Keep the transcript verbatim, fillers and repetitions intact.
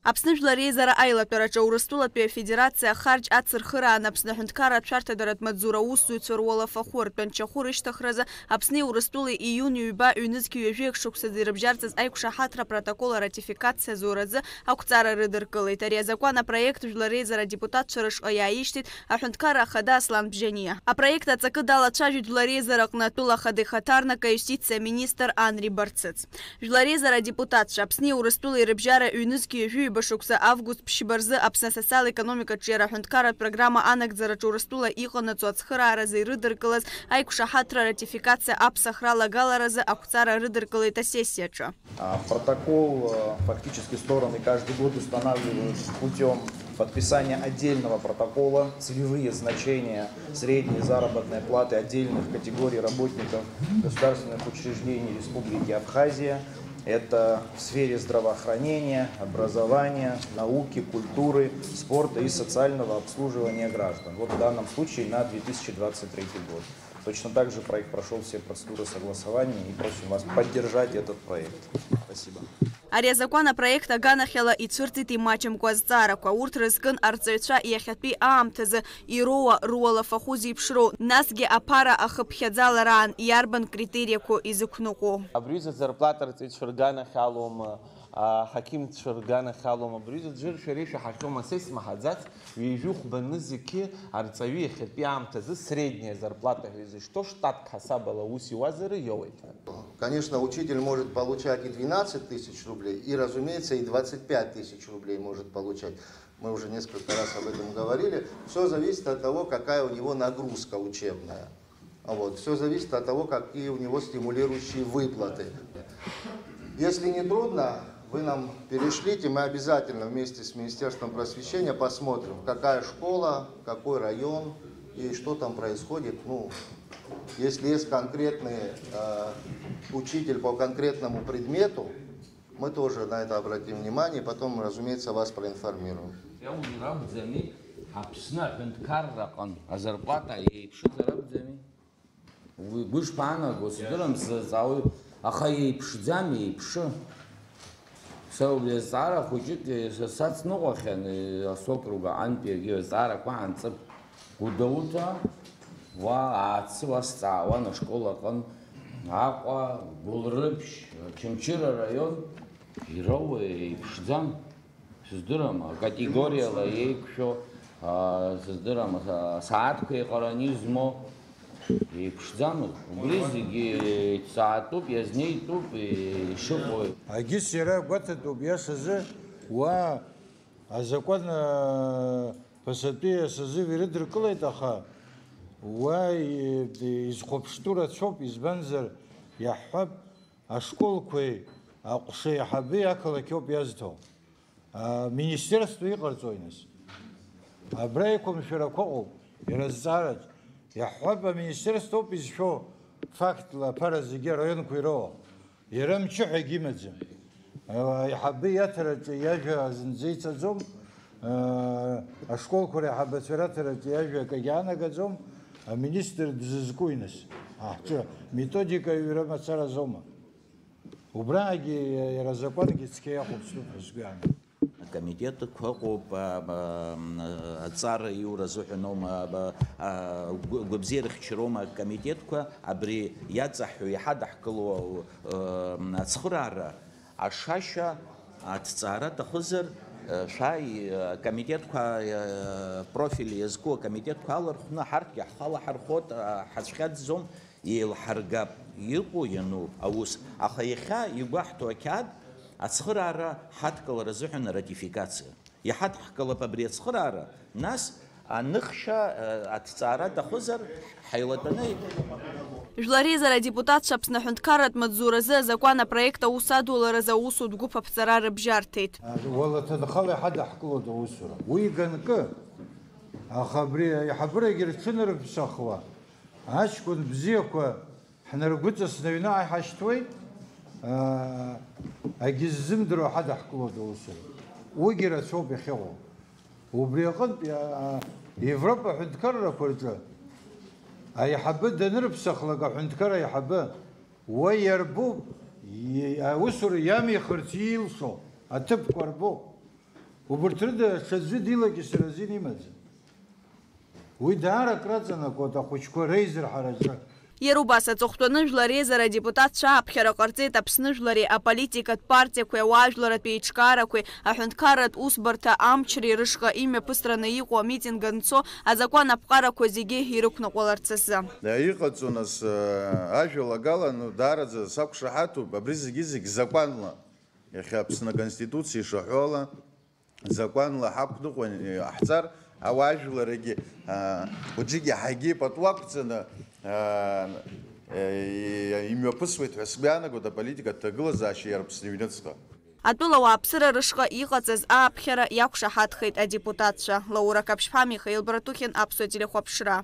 Аԥсны Жәлар Реизара аилатәараҿы Урыстәылатәи Афедерациа ахарџь ацырхыраан Аԥсны аҳәынҭқарратә шәарҭадаратә маҵзура аусзуҩцәа руалафахәы ртәанчахәы рышьҭыхразы Аԥсни Урыстәылеи июни ҩба ҩнызқьи ҩажәи шықәсазы ирыбжьарҵаз аиқәшаҳаҭра апротокол аратификациа зуразы ақәҵара рыдыркылеит. Ари азакәан апроект Жәлар Реизара адепутатцәа рышҟа иааишьҭит аҳәынҭқарра ахада Аслан Бжьаниа. Апроект аҵакы далацәажәеит Жәлар Реизара аҟны атәыла ахада ихаҭарнак, аиустициа аминистр Анри Барцыц. Жәлар Реизара адепутатцәа Аԥсни Урыстәылеи рыбжьара ҩнызқьи ҩажәи ҩба шықәса август ԥшьба рзы Аԥсны асоциал-економикатә ҿиара аҳәынҭқарратә программа анагӡараҿы Урыстәыла иҟанаҵо ацхырааразы ирыдыркылаз аиқәшаҳаҭра ратификациа аԥсахра алагаларазы ақәҵара рыдыркылеит асессиаҿы. А, протокол, э, фактически стороны каждый год устанавливают путём подписания отдельного протокола целевые значения средней заработной платы отдельных категорий работников государственных учреждений Республики Абхазия. Это в сфере здравоохранения, образования, науки, культуры, спорта и социального обслуживания граждан. Вот в данном случае на две тысячи двадцать третий год. Точно так же проект прошёл все процедуры согласования, и просим вас поддержать этот проект. Спасибо. Ари азакәан апроект аганахьала ицәырҵит имаҷымкәа азҵаарақәа. Урҭ рызкын арҵаҩцәа иахьатәи аамҭазы ироуа руалафахәы зеиԥшроу, насгьы аԥара ахыԥхьаӡалараан иарбан критериақәоу изықәныҟәо. Абри аҩыза зарплата арҵаҩцәа рганахь алоума, аҳақьымцәа рганахь алоума, абри аҩыза џьыршәа реишәа ҳахьоума, са исмаҳаӡац, ҩажәи хәба нызқьы арҵаҩы иахьатәи аамҭазы средняя зарплата ҳәа изышьҭоу штатк ҳасабала аус иуазар иоуеит ҳәа. Конечно, учитель может получать и двенадцать тысяч рублей, и, разумеется, и двадцать пять тысяч рублей может получать. Мы уже несколько раз об этом говорили. Всё зависит от того, какая у него нагрузка учебная. Вот. Всё зависит от того, какие у него стимулирующие выплаты. Если не трудно, вы нам перешлите, мы обязательно вместе с Министерством просвещения посмотрим, какая школа, какой район и что там происходит. Ну, если есть конкретный, э, учитель по конкретному предмету, мы тоже на это обратим внимание, потом, разумеется, вас проинформируем. Иауны ракәӡами, Аԥсны аҳәынҭқарраҟын азарплата еиԥшызар акәӡами? Уи гәышԥаанаго, сыздырам, сзазҵаауеи, аха еиԥшӡам, еиԥшы. Са убри азҵаара хәыҷык са сацныҟәахьан, асокруг аҟынтәи егьи азҵаарақәа анҵып. Гәдоуҭа, уа аацы уа сҵаауан ашкол аҟын, Аҟәа, Гәылрыԥшь, Очамчыра араион, ироуа еиԥшӡам. Сыздырам, акатегориала еиқәшәо, аа, сыздырам, аса-, асааҭқәа еиҟараны измоу еиԥшӡамызт. Убри зегьы иҭҵаатәуп, иазнеитәуп, ишыҟоу. Агьыс иара гәаҭатәуп, иашазы, уа азакәан, аа, ԥасатәи асазив ирыдыркылеит, аха уа и-, изхәаԥштәу рацәоуп, избанзар, иаҳҳәап, ашколқәеи аҟәшеиҳаби ақалақь ауп иазҭо. Аминистерство иҟарҵои, нас? Абра иқәымшәарақәа ыҟоуп, иара зҵаараҿ. Иаҳҳәап, аминистерство ауп изшәо фактла аԥара зегьы араионқәа ироуа. Иара мчы ҳәагьы имаӡам. Аиҳабы иаҭараҿы иажәа зынӡа иҵаӡом, ашколқәа реиҳабацәа раҭараҿы иажәа акагьы анагаӡом, аминистр дызызкуи, нас? Ҳҿы методика аҩра мацаразоума? Убраагьы иара азакәангьы цқьа иахәаԥштәуп ҳәа сгәы иаанагоит. Акомитетқәа ыҟоуп, а, а, аҵара иура азыҳәан аума, а, а, гәы-, гәабзиарахьчароума акомитетқәа, абри иаҵаҳәо иҳадаҳкыло, а, ацхыраара, ашашьа, аҭҵаара аҭахызар, а, шәааи, а, акомитетқәа, а, профиль иазку акомитетқәа алархәны ҳарҭгьы ҳхала ҳархәот, а, ҳацәхьаҵӡом. Еилҳаргап, иҟоу иану аус, аха иахьа игәаҳҭо ақьаад ацхыраара ҳадкылара азыҳәан аратификациа. Иҳадҳкылап абри ацхыраара, нас аныхшьа, э, аҭҵаара аҭахызар, ҳаилатәаны. Жәлар реизара адепутатцәа Аԥсны аҳәынҭқарратә маҵзуразы азакәан апроект аус адуларазы аусутә гәыԥ аԥҵара рыбжьарҭеит. Уала ҭынхала иҳадаҳкылоит аусура. Уи ганкы, аха абри аиҳабырагьы рҽынарыԥсахуа, аҷкәын бзиақәа ҳнаргәыҵасны аҩны ҳашьҭуеит, аа, агьыззымдыруа ҳадаҳкылоит аусура. Уигьы рацәоуп иахьыҟоу. Убри аҟынтә, аа, Европа аҳәынҭқаррақәа рҿы аиҳабы данрыԥсахлак аҳәынҭқар аиҳабы, уа иарбоуп, и-, аусура иамихырц иилшо аҭыԥқәа рбоуп. Убырҭ рыда ҽаӡәы дилакьысыр азин имаӡам. Уи даара акраҵанакуеит ахәыҷқәа реизырҳараҿы. Иара убас аҵыхәтәаны жәлар реизара адепутатцәа ааԥхьара ҟарҵеит Аԥсны жәлари аполитикатә партиақәеи ауаажәларратә еиҿкаарақәеи аҳәынҭқарратә усбарҭа амчреи рышҟа имҩаԥысраны иҟоу амитинг анцо азакәан аԥҟарақәа зегьы ирықәныҟәаларц азы. Иҟаҵо, нас, ажәалагала, ну, даараӡа сақәшаҳаҭуп, абри зегьы-зегь закәанла, иахьа Аԥсны Аконституциа ишаҳәо ала, закәанла ҳақәныҟәан иҟаҳҵар, ауаажәларагьы, аа, уаҵәыгьы ҳагьы пату ақәҵаны, аа, е, имҩаԥысуеит ҳәа сгәы иаанагоит аполитикатә ҭагылазаашьа иара Аԥсны иҩныҵҟа. Атәыла ауааԥсыра рышҟа иҟаҵаз ааԥхьара иақәшаҳаҭхеит адепутатцәа. Лаура Қаԥшьԥҳа, Михаил Братухин, Аԥсуа телехәаԥшра.